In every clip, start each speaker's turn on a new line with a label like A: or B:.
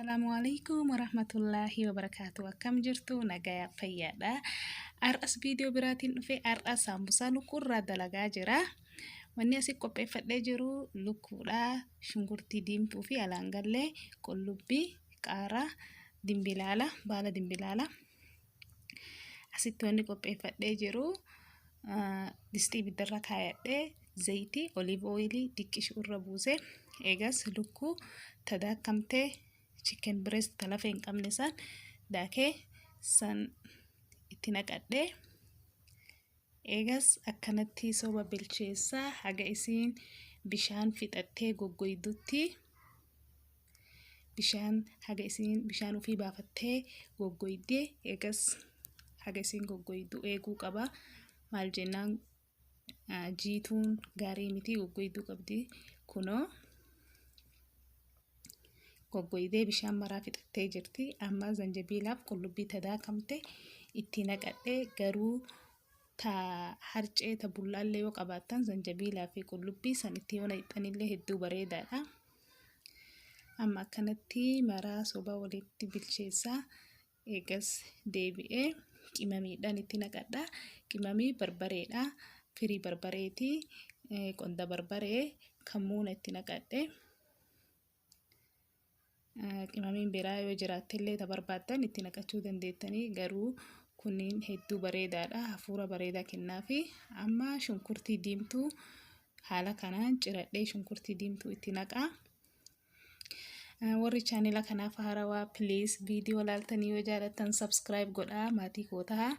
A: Assalaamu alaikum warahmatullaahi wabarakaatu. Akkam jirtu? Nagaya fayyaadha. Har'as viidiyoo biraatiin dhufe. Har'a saambusaa lukkuurraa dalagaa jira. Wanni asii qopheeffadhee jiru lukkuudha, shunkurtii diimtuu fi alaangallee, qullubbii, qaaraa, dimbilaala, baala dimbilaala. Asitti wanni qopheeffadhee jiru distii ibiddarra kaayadhee, zayitii olive oilii diqqishu irra buuse. Eegas lukkuu tadaakkamtee, chicken breast ta lafee hin qabne san daakee san itti naqadhee, eegas akkanatti soba bilcheessaa haga isiin bishaan fixattee goggoydutti. Bishaan haga isiin bishaan ofii baafattee goggoydee, eegas haga isiin goggoydu eeguu qaba. Maal jennaan, jiituun gaarii miti, goggoyduu qabdi. Kunoo goggoydee bishaan maraa fixattee jirti. Amma zanjabiilaaf qullubbii tadaakamte itti naqadhe. Garuu ta harcee ta bullaallee yoo qabaattan, zanjabiilaa fi qullubbii san itti yoo naqxanillee hedduu bareedaadha. Amma akkanatti maraa soba walitti bilcheessaa. Eegas deebi'ee qimamiidhaan itti naqadha. Qimamii barbareedha. Firii barbareeti. Qonda barbaree kammuuna itti naqadhe. Qimamiin biraa yoo jiraattellee ta barbaaddan itti naqachuu dandeettanii, garuu kunniin hedduu bareedaadha. Hafuura bareedaa kennaafi. Amma shunkurtii diimtuu haala kanaan ciradhee shunkurtii diimtuu itti naqaa. Warri chaanela kanaaf haarawaa, please viidiyoo laaltanii yoo jaalattan subscribe godhaa, maatii koo ta'a.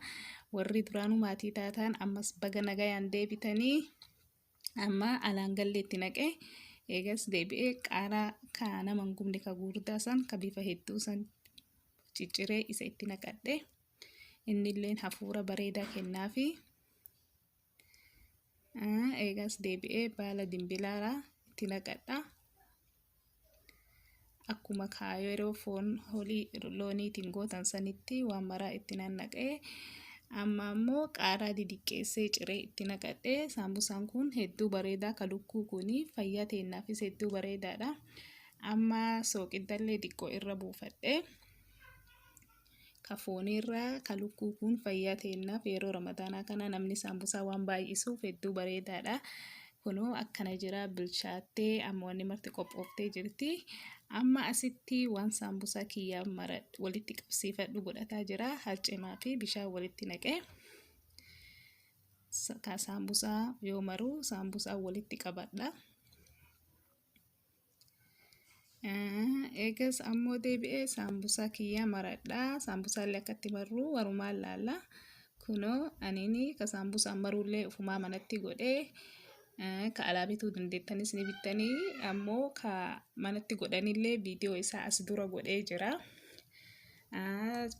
A: Warri duraanuu maatii taatan ammas baga nagayaan deebitanii. Amma alaangallee itti naqee, eegas deebi'ee qaaraa ka nama hin gubne, ka gurguddaa san, ka bifa hedduu san cicciree isa itti naqadhe. Innilleen hafuura bareedaa kennaafi. Eegas deebi'ee baala dimbilaalaa itti naqadha. Akkuma kaayoo yeroo foon horii looniitiin gootan sanitti waan maraa itti nannaqee, amma ammoo qaaraa didiqqeessee ciree itti naqadhe. Saambusaan kun hedduu bareedaa, ka lukkuu kuni fayyaa teennaafis hedduu bareedaadha. Amma sooqiddallee xiqqoo irra buufadhe. Ka fooniirra ka lukkuu kun fayyaa teennaaf, yeroo Ramadaanaa kana namni saambusaa waan baay'isuuf hedduu bareedaadha. Kunoo akkana jira, bilchaattee amma wanni marti qophooftee jirti. Amma asitti waan saambusaa kiyyaa mara walitti qabsiifadhu godhataa jira. Harcimaa fi bishaan walitti naqee. Ka saambusaa yoo maru saambusaa walitti qabadha. Eegas ammoo deebi'ee saambusaa kiyyaa maradha. Saambusaallee akkatti marru warumaan laalla. Kunoo anini ka saambusaan maruullee ufumaa manatti godhee, ka alaa bituu dandeettanis ni bittanii, ammoo ka manatti godhanillee viidiyoo isaa as dura godhee jira.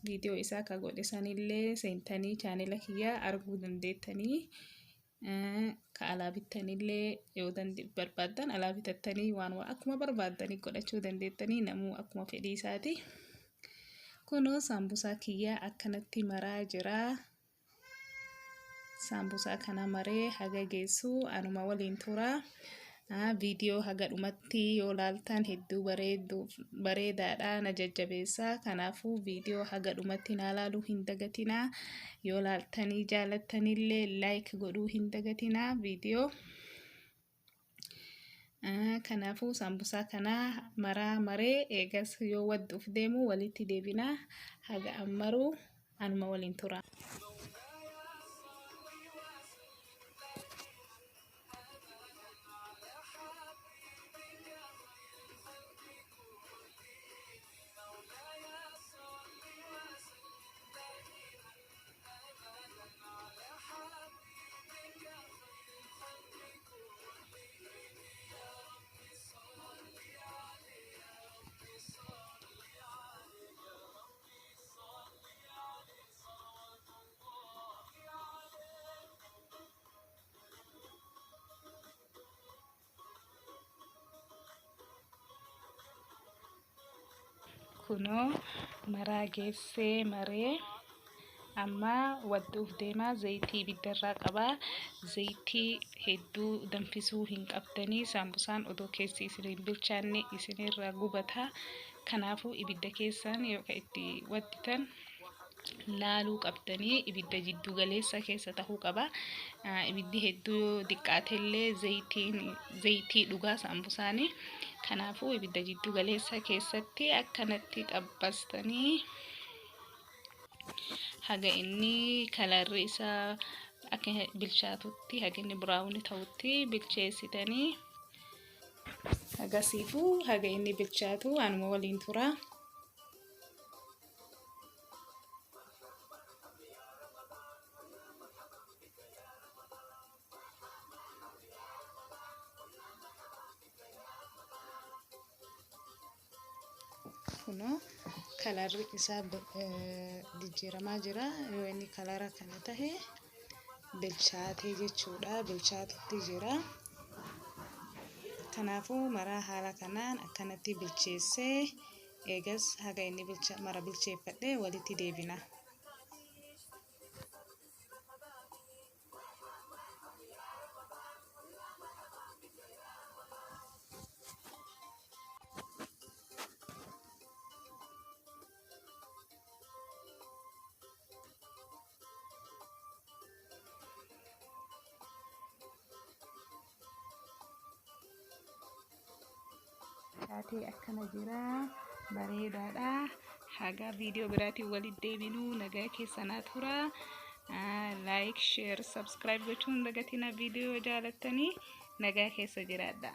A: Viidiyoo isaa ka godhe sanillee seentanii chaanela kiyyaa arguu dandeettanii. Ka alaa bittanillee yoo barbaaddan alaa bitattanii waan akkuma barbaaddanii godhachuu dandeettanii, namuu akkuma fedhii isaati. Kunoo saambusaa kiyyaa akkanatti maraa jira. Saambusaa kana maree haga geessu anuma waliin tura. Viidiyoo haga dhumatti yoo laaltan hedduu bareedaadha, na jajjabeessa. Kanaafuu viidiyoo haga dhumatti naa laaluu hin dagatinaa. Yoo laaltanii jaalattanillee like godhuu hin dagatinaa viidiyoo. Kanaafuu saambusaa kana maraa maree eegas yoo wadduuf deemu walitti deebinaa. Haga ammaruu anuma waliin tura. Kunoo maraa geessee maree Amma wadduuf deemaa zayitii ibiddarraa qabaa. Zayitii hedduu danfisuu hin qabdanii saambusaan odoo keessi isin hin bilchaanne isinirraa gubata. Kanaafuu ibidda keessan yookaan itti wadditan laaluu qabdanii ibidda jiddu galeessa keessa tahuu qaba. Ibiddi hedduu yoo xiqqaatellee zayitiin zayitii dhugaa saambusaanii. Kanaafuu ibidda jiddu galeessa keessatti akkanatti xabbastanii haga inni kalarri isaa akka bilchaatutti haga inni biraawuni ta'utti bilcheessitanii hagasiifuu haga inni bilchaatu anuma waliin tura. Kunoo kalarri isaa jijjiiramaa jira. Yoo inni kalara kana tahe bilchaatee jechuudha. Bilchaatutti jira. Kanaafuu maraa haala kanaan akkanatti bilcheessee eegas haga inni mara bilcheeffadhee walitti deebina. Taatee akkana jira bareedaadha. Haga viidiyoo biraatiin walitti deebinuu nagaa keessanaa tura. Like, share, subscribe gochuun dagatina viidiyoo jaalattanii nagaa keessa jiraadha.